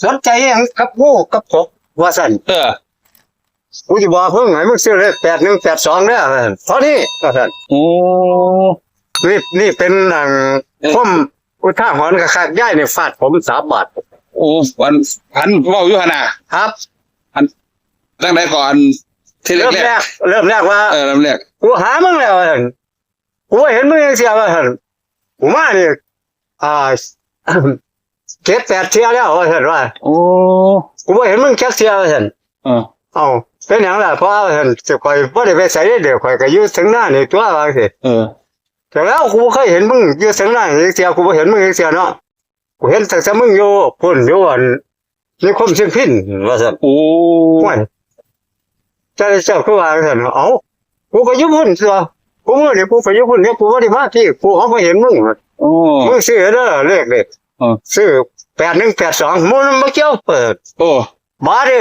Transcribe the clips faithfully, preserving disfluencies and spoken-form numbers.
สนใจหยังกับงูกับกบว่าซั่น เออ กูสิบอกมึงให้มึงซื้อเลขแปดหนึ่งแปดสองเด้อเท่านี้ว่าซั่น โอ้ นี่ นี่เป็นหนัง เออ คมอุทาหรณ์กับขากย้ายในฟาดผมสามบาท โอ้ อัน อันเว้าอยู่หั่นน่ะ ครับ อัน จังใดก่อน ที่แรกๆ เริ่มแรก เริ่มแรกว่า เออ เริ่มแรก กูหามึงแล้วว่าซั่น กูบ่เห็นมึงจักเทื่อว่าซั่น กูมานี่ อ่า เจ็ดแปดเทื่อแล้วว่าซั่นว่า โอ้ กูบ่เห็นมึงจักเทื่อว่าซั่น เออ เอ้า เป็นหยังล่ะ พ่อว่าซั่น ข้อยบ่ได้ไปไสเด้อ ข้อยก็อยู่เถียงนานี่ตั๊ว ว่าจั่งซี้ เออ แต่แล้วกูบ่เคยเห็นมึงอยู่เถียงนานี่จักเทื่อ กูบ่เห็นมึงจักเทื่อเนาะ กูเห็นตั้งแต่มึงอยู่พุ้น อยู่อันนิคมเชียงพินว่าซั่น โอ้ โอ้ย จั่งใดเจ้าคือว่าจั่งซั่น เอ้า กูก็อยู่พุ้นตั๊ว กูมื้อนี้กูก็อยู่พุ้นเด้ กูบ่ได้มาพี้ กูเอาไปเห็นมึง โอ้ มึงซื้อเด้อเลขเด้ เออ ซื้อแปดหนึ่งแปดสอง หมู่มันบ่เกี่ยวเปิด โอ้ บาดนี้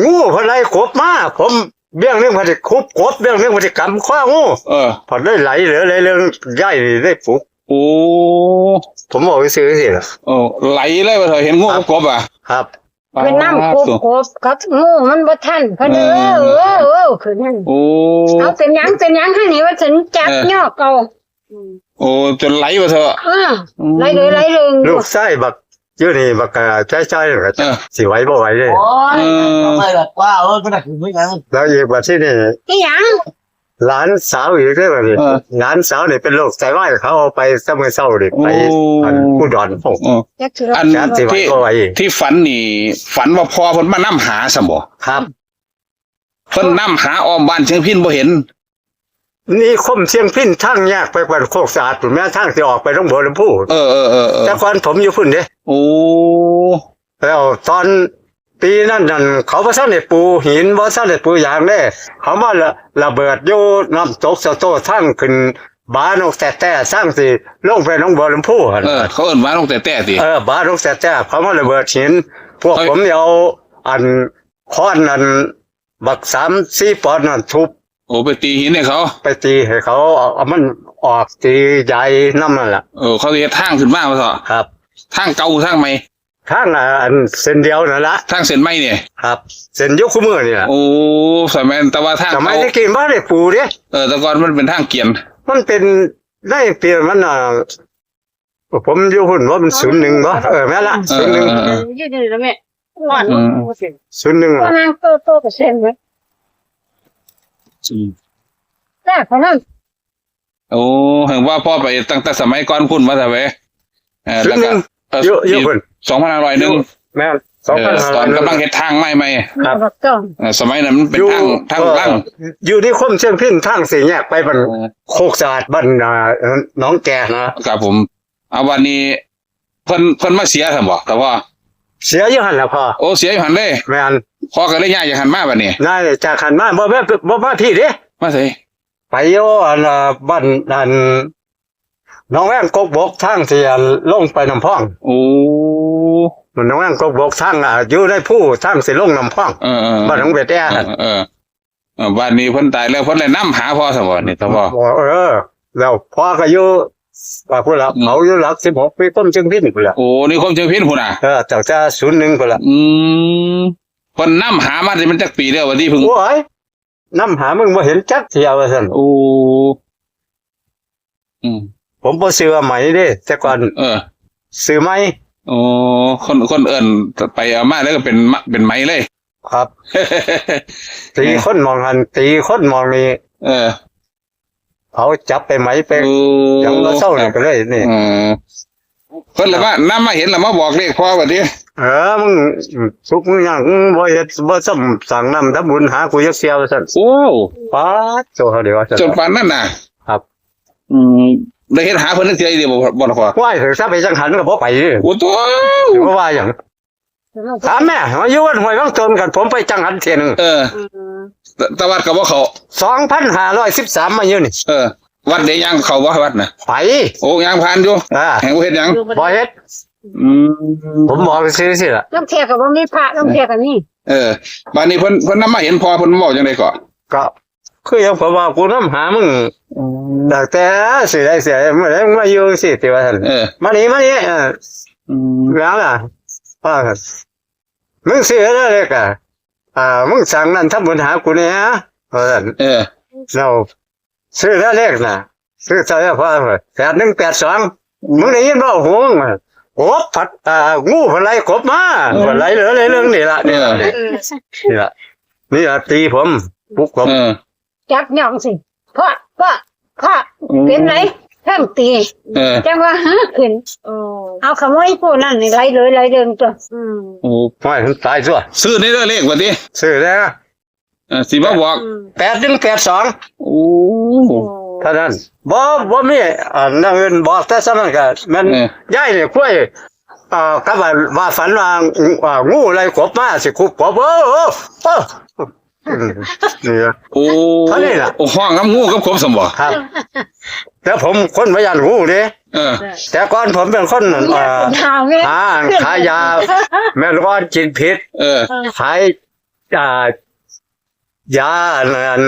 งูเพิ่นไล่กบมา ผมเบี้ยงหนึ่งเพิ่นสิคุบกบ เบี้ยงหนึ่งเพิ่นสิกำคองู เออ เพิ่นได้ไหลเหลือไหลเรื่องย้ายนี่ได้ปลุก โอ้ ผมบอกซื่อๆสิล่ะ โอ้ ไหลเลยว่าเถอะ เห็นงู ครับ กับกบอ่ะ ครับ เป็นน้ำกบ ปาด กบกับงูมันบ่ทันเพิ่น เออ เออ เออ เออ ขึ้นนั่น โอ้ เอาเป็นหยัง เป็นหยังหั่นนี่ว่าซั่นจับ เออ ยอกเอา โอ้ จนไหลว่าเถอะ เออ อืม ไหลเลย ไหลเลย ลูกชายบัก อยู่นี่บักกะจ้อยๆนั่นก็ เออ สิไหวบ่ไหวเด้ โอ้ย เออ ทำไมล่ะ ว่า เออ ก็ได้คือไม่ไง แล้วอีกบัดที่นี่ อีหยัง หลานสาวอีกเด้อบัดนี้ เออ หลานสาวนี่เป็นโรคไตวาย เขาเอาไปแต่มื้อเช้านี่ ไป โอ้ อันอุดร โอ้ จักสิรอด อัน จักสิไหว ที่ บ่ไหว ที่ฝันนี่ ฝันว่าพ่อเพิ่นมานำหาซั่นบ่ ครับ เพิ่นนำหาอ้อมบ้านเชียงพินบ่เห็น นิคมเชียงพินทางแยกไปบ้านโคกสะอาดพุ้นแหม ทางสิออกไปหนองบัวลำพู เออ เออ เออ เออ แต่ก่อนผมอยู่พุ้นเด้ โอ้ แล้วตอนปีนั้นนั่น เขาบ่ทันได้ปูหิน บ่ทันได้ปูหยังเด้ เขามาระ ระเบิดอยู่น้ำตกเสาโต้ ทางขึ้นบานกแต้ๆ ทางสิลงไปหนองบัวลำพูหั่น เออ เขาเอิ้นบานกแต้ๆ ติ เออ บานกแต้ๆ เขามาระเบิดหิน พวก เฮ้ย ผมนี่เอาอัน ค้อนนั่น บักสามสี่ปอนด์นั่นทุบ โอ้ ไปตีหินให้เขา ไปตีให้เขา เอา เอามันออก ตียายนำนั่นล่ะ เออ เขาสิเฮ็ดทางขึ้นมาว่าเถาะ ครับ ทางเก่าทางใหม่ ทาง อ่า อันเส้นเดียวนั่นล่ะ ทางเส้นใหม่นี่ ครับ เส้นอยู่คู่มื้อนี่ล่ะ โอ้ สมัย แต่ว่าทาง สมัย เก่า แต่กี้บ่ได้ปูเด้ เออ แต่ก่อนมันเป็นทางเกวียน มันเป็น ในปีมัน อ่า ผมอยู่พุ้นว่ามันศูนย์หนึ่งบ่ เออ แม่นละ เออ ศูนย์หนึ่ง เออ เออ ยืดๆ แล้วแม่ อืม ศูนย์หนึ่ง ก็ ล่ะ นั่งโต้ๆ กับเส้นไว้ อืม แรกเท่านั้น โอ้ เห็นว่าพ่อไปตั้งแต่สมัยก่อนพุ้นมาแต่เว้ย เออ แล้วก็ ศูนย์หนึ่ง เออ อยู่ อยู่พุ้น สองพันห้าร้อยหนึ่ง แม่น เออ สองพันห้าร้อยหนึ่ง ตอนกำลังเฮ็ดทางใหม่ๆ ครับ บักจ้อง เออ สมัยนั้นมันเป็น อยู่ ทาง ทาง เออ ลัง อยู่นิคมเชียงพิน ทางสี่แยกไปบ้าน เออ โคกสะอาด บ้าน อ่า หนองแกนะ ครับผม เอา บัดนี้ เพิ่น เพิ่นมาเสียซั่นบ่ แต่ว่า เสียอยู่หั่นล่ะพ่อ โอ้ เสียอยู่หั่นเลย แม่น พ่อก็เลยย้ายจากหั่นมาบัดนี้ ย้ายจากหั่นมา บ่แม่น บ่มาพี้เด้ มาไส ไปอยู่อัน อ่า บ้านอัน หนองแวงกกบก ทางสิอันลงไปน้ำพอง โอ้ หนองแวงกกบก ทาง อ่า อยู่ในภู ทางสิลงน้ำพอง เออ เออ บ้านหนองเบ็ดแอ่ เออ เออ เออ บ้านนี้เพิ่นตายแล้ว เพิ่นเลยนำหาพ่อซั่นบ่นี่ แต่ว่า เออ แล้วพ่อก็อยู่ อ่า พุ้นละ อืม เขาอยู่หลักสิบหก นิคมเชียงพินพุ้นละ โอ้ นิคมเชียงพินพุ้นน่ะ เออ ตั้งแต่ศูนย์หนึ่งพุ้นละ อืม เพิ่นนำหามานี่มันจักปีแล้ว ว่าติเพิ่ง โอ้ย นำหามึงบ่เห็นจักเทื่อว่าซั่น โอ้ อืม ผมบ่ซื้อไหมเด้ แต่ก่อน เออ ซื้อไหม โอ้ คน คนเอิ้นไปเอามาแล้วก็เป็นมะ เป็นไหมเลย ครับ ตีคนหม่องหั่น ตีคนหม่องนี่ เออ เขาจับไปไหมไป โอ้ หยังบ่เซานี่ก็เลยนี่ อืม เพิ่นละว่านำมาเห็นละมาบอกเลขพ่อบัดนี้ เออ มึงทุกข์มึงยาก มึงบ่เฮ็ด บ่ซ้ำสร้างน้ำทำบุญหากูจักเทื่อว่าซั่น โอ้ ป๊าดโตเฮาเด้ว่าซั่น จนปานนั้นน่ะ ครับ อืม ได้เห็นหาเพิ่นจักเทื่ออีหลีบ่ บ่ล่ะพ่อ ว้าย ถ้าไปจังหันก็บ่ไปเด้ โอ้โต สิบ่ว่าหยัง ถามแม่ มาอยู่วัดห้วยวังต้นกัน ผมไปจังหันเทื่อหนึ่ง เออ อืม ต ตะวัดก็บ่เข้า สองพันห้าร้อยสิบสาม มาอยู่นี่ เออ วัดใดย่างเข้าบ่วัดน่ะ ไป โอ้ ย่างผ่านอยู่ อ่า แห่งบ่เฮ็ดหยัง อยู่บ่ บ่เฮ็ด อืม ผมบอกซื่อๆสิล่ะ ลางเทื่อก็บ่มีพระ ลางเทื่อก็มี เออ บัดนี้เพิ่น เพิ่นนำมาเห็นพ่อเพิ่นเว้าจังได๋ก่อ ก็ คือหยังผมว่ากูนำหามึง อืม ตั้งแต่สิได้เสีย เมื่อใดมึงมาอยู่สิ ติว่าซั่น เออ มานี่ มานี่ เออ อืม แล้วล่ะ ไป ว่ามึงซื้อแล้วเลขอ่ะ อ่า มึงสั่งนั่นทำบุญหากูเนี่ยว่าซั่น เออ เราซื้อแล้วเลขน่ะ ซื้อเท่าไหร่พ่อ แปดหนึ่งแปดสอง มึงได้ยินบ่ หงส์อะ กบผัด อ่า งูผัดไล่กบมา เออ ผัดไล่เหลือเลยเรื่องนี่ละ นี่ละ เออ นี่ละ นี่ละ ตีผม ปลุกผม เออ จับย่องสิ พ่อ พ่อ พ่อ อืม เป็นไร เพิ่มตี เออ จังว่าหาขึ้น โอ้ เอาขโมยผู้นั่นนี่ไล่เลยไล่เดินตัว อืม โอ้ ห้อยมันตายตัว ซื้อในเด้อเลขบัดนี้ ซื้อแล้ว เออ สิมาบอก อืม แปดหนึ่งแปดสอง โอ้ โอ้ เท่านั้น บ่ บ่มี อ่า นั่นอื่นบอกแต่ซ้ำนั่นก็แม่น เออ ยายนี่คุย อ่า กับว่า ว่าฝันว่า อ่า งูไล่กบมา สิคุบกบ โอ้ โอ้ โอ้ อืม นี่นะ โอ้ เท่านี้ล่ะ โอ้ ห้องน้ำงูกับกบสมบ่ ครับ แต่ผมคนบ่ย่านงูเด้ เออ แต่ก่อนผมเป็นคน เออ หาขายยา แม่ลูกอ่อนกินพิษ เออ ขาย อ่า ยาอันนั้น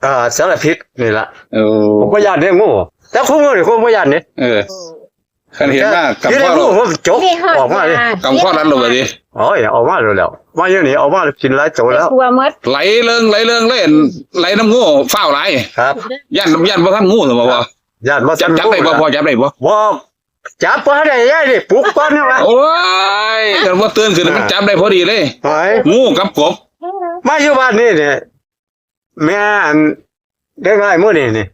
อ่า สารพิษนี่ล่ะ โอ้ ผมบ่ย่านเด้องู แต่คุมื้อนี่ผมบ่ย่านเด้ เออ คันเห็นหน้า อยู่ใน กำข้อ งูผมจก มีฮอด ออกมาเลย ยา กำข้อรัดลงไปดิ โอ้ย ออกมาแล้ว มาอยู่นี่ ออกมากินหลายโตแล้ว ตัวหมด ไหลเริง ไหลเริงเลย ไหลน้ำงู ฟ้าวไหล ครับ ย่าน ย่านบ่ทันงูสมบ่ ย่านบ่ทัน จับ จับได้บ่ งู พ่อ จับได้บ่ บ่ จับบ่ได้ ยายนี่ปลุกก่อนนะวะ โอ้ย คันบ่ตื่นขึ้น อ่า มันจับได้พอดีเลย โอ้ย งูกับกบ มาอยู่บ้านนี่เนี่ย แม่อันเด็กน้อยมื้อนี่นี่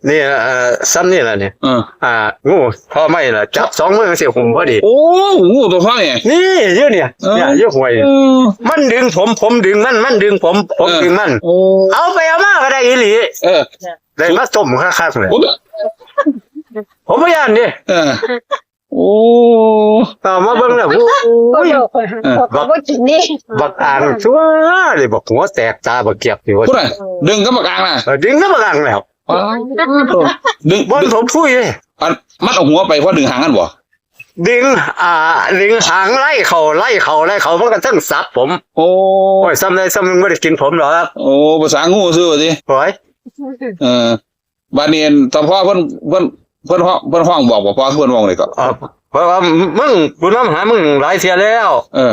นี่ เอ่อ ซ้ำนี่ล่ะนี่ เออ อ่า งูท่อไม้ล่ะ จับสองมือจั่งซี้ หุ้มพอดี โอ้ งูตัวพ่อนี่ นี่ อยู่เนี่ย เออ เนี่ย อยู่ห้วยนี่ เออ มันดึงผม ผมดึงมัน มันดึงผม ผม เออ ดึงมัน โอ้ เอาไปเอามาก็ได้อีหลี เออ ได้มาต้มคักๆเลย โอ้ ผมบ่ย่านเด้ เออ โอ้ เอามาเบิ่งแล้ว โอ้ย โอ้ย เออ เขาก็กินนี่ บักอ่างชั่วเลย บักหัวแตกตาบักเกียกนี่วะ พูดน่ะ ดึงกับบักอ่างน่ะ เออ ดึงกับบักอ่างแล้ว อ๋อ ดึง บ่อนผมคุยเลย อัน มันเอาหัวไปเพราะดึงหางกันบ่ ดึง อ่า ดึงหางไล่เขา ไล่เขา ไล่เขา มันก็ทั้งสับผม โอ้ โอ้ย ซ้ำได้ซ้ำมันบ่ได้กินผมหรอก โอ้ ภาษางูซื่อติ โอ้ย เออ บาดนี้อัน ตอนพ่อเพิ่น เพิ่น เพิ่นฮ้อง เพิ่นฮ้องบอกบ่ พ่อเพิ่นเว้าเลยก็ อ่า เพราะว่ามึง กูนำหามึงหลายเทื่อแล้ว เออ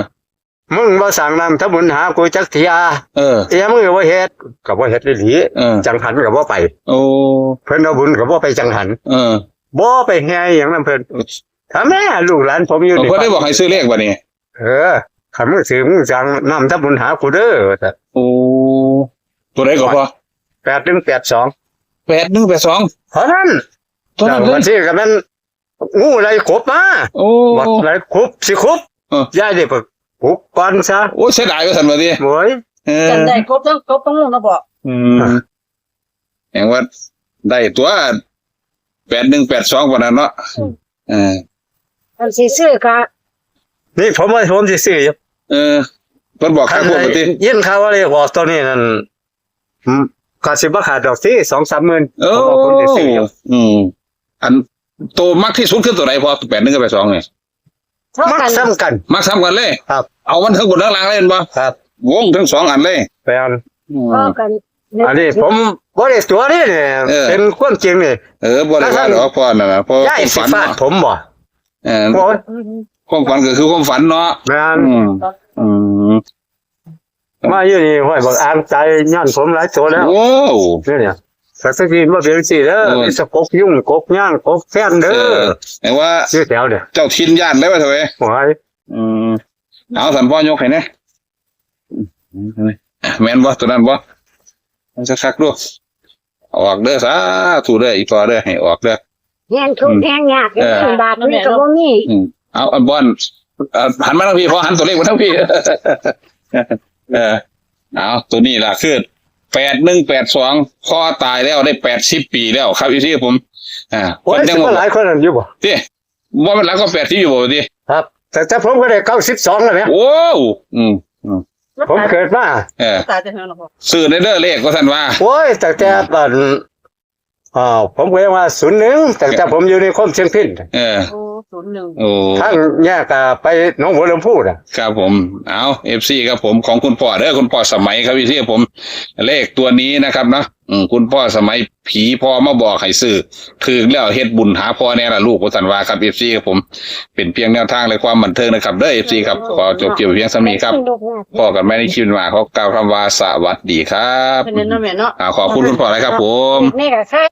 มึงบ่สั่งน้ำทำบุญหากูจักเทื่อ เออ เอียมึงก็บ่เฮ็ด ก็บ่เฮ็ดอีหลี เออ จังหันก็บ่ไป โอ้ เพิ่นเอาบุญก็บ่ไปจังหัน เออ บ่ไปแห่อิหยังนำเพิ่น เออ ถ้าแม่ลูกหลานผมอยู่นี่ เพิ่นได้บอกให้ซื้อเลขบัดนี้ เออ คันมึงซื้อมึงสั่งน้ำทำบุญหากูเด้อ ว่าซั่น โอ้ ตัวใดก็พอ แปดหนึ่งแปดสอง แปดหนึ่งแปดสอง เท่านั้น เท่านั้นเลย แล้วบัดนี้ก็แม่น งูไล่กบมา โอ้ บัดไล่กบสิกบ เออ ยายได้ไปปลุกก่อนซะ โอ้ย เสียดายว่าซั่นว่าติ โอ้ย เออ จังได้กบทั้งกบทั้งงูเนาะพ่อ อืม แห่งว่าได้ตัว แปดหนึ่งแปดสอง ปานนั้นเนาะ อืม เออ คันสิซื้อก็ นี่ผมว่าผมสิซื้ออยู่ เออ เพิ่นบอกค่าพวกว่าติ ยินข่าวว่าเลขออกตัวนี้นั่น อืม ก็สิบ่ขาดดอกติ สองสามหมื่น เออ ผมว่าผมสิซื้ออยู่ อืม อันโตมักที่สุดคือตัวใดพ่อ แปดหนึ่งกับแปดสอง เนี่ย เท่ากัน มักซ้ำกัน มักซ้ำกันเลย ครับ เอามันทั้งบนทั้งล่างเลยแม่นบ่ ครับ วงทั้งสองอันเลย แม่น อืม เท่ากัน อันนี้ผมบ่ได้ตั๋วนี่เนี่ย เออ เป็นความจริงนี่ เออ บ่ได้ว่าดอกพ่อนั่นน่ะ เพราะ ยายสิฟาดผมบ่ เออ โอ้ย ความฝันก็คือความฝันเนาะ แม่น อืม อืม มาอยู่นี่ ห้วยบักอ่างตายย้อนผมหลายตัวแล้ว โอ้ นี่เนี่ย แต่ตะกี้มาเป็นจั่งซี้เด้อ เออ มีแต่กกยุง กกยาง กกแฟนเด้อ เออ แต่ว่า อยู่แถวเนี่ย เจ้าถิ่นย้านได้ว่าเถอะเว้ย โอ้ย อืม เอา สันพ่อยกให้แหน่ แม่นบ่ ตัวนั้นบ่ มันคักๆดู ออกเด้อ สาธุเด้อ อีพ่อเด้อ ให้ออกเด้อ แฮงทุกข์ อืม แฮงยาก เออ ลำบากนี่ก็บ่มี อืม เอา อันบอน เอ่อ หันมาทางพี่ พ่อหันตัวเลขมาทางพี่ เออ เอา ตัวนี้ล่ะ คือ แปดหนึ่งแปดสอง พ่อตายแล้วได้แปดสิบปีแล้วครับ อีซี่ผม อ่า โอ้ย เพิ่นยัง สิบ่หลายคนนั้นอยู่บ่ ติ บ่แม่นหลายกว่าแปดสิบอยู่บ่ติ ครับ แต่ แต่ผมก็ได้เก้าสิบสองแล้วแหม โอ้ อืม อืม ผมเกิดมา เออ ตายแต่เฮือนแล้วบ่ ซื้อในเด้อเลขว่าซั่นว่า โอ้ย ตั้งแต่ อืม อัน อ่า ผมก็ยังว่าศูนย์หนึ่ง ตั้งแต่ผมอยู่นิคมเชียงพิน เออ โอ้ ศูนย์หนึ่ง โอ้ ทางแยก อ่า ไปหนองบัวลำพูน่ะ ครับผม เอา เอฟซี ครับผม ของคุณพ่อเด้อ คุณพ่อสมัยครับ เอฟซี ผม เลขตัวนี้นะครับเนาะ อืม คุณพ่อสมัยผีพ่อมาบอกให้ซื้อ ถืกแล้วเฮ็ดบุญหาพ่อแน่ล่ะลูก ว่าซั่นว่าครับ เอฟซี ครับผม เป็นเพียงแนวทางและความบันเทิงนะครับเด้อ เอฟซี ครับ ขอจบคลิปเพียงเท่านี้ครับ พ้อกันใหม่ในคลิปหน้า ขอกล่าวคำว่าสวัสดีครับ เพิ่นเน้นเนาะแม่เนาะ อ่า ขอบคุณคุณพ่อหลายครับผม แม่ก็ค่ะ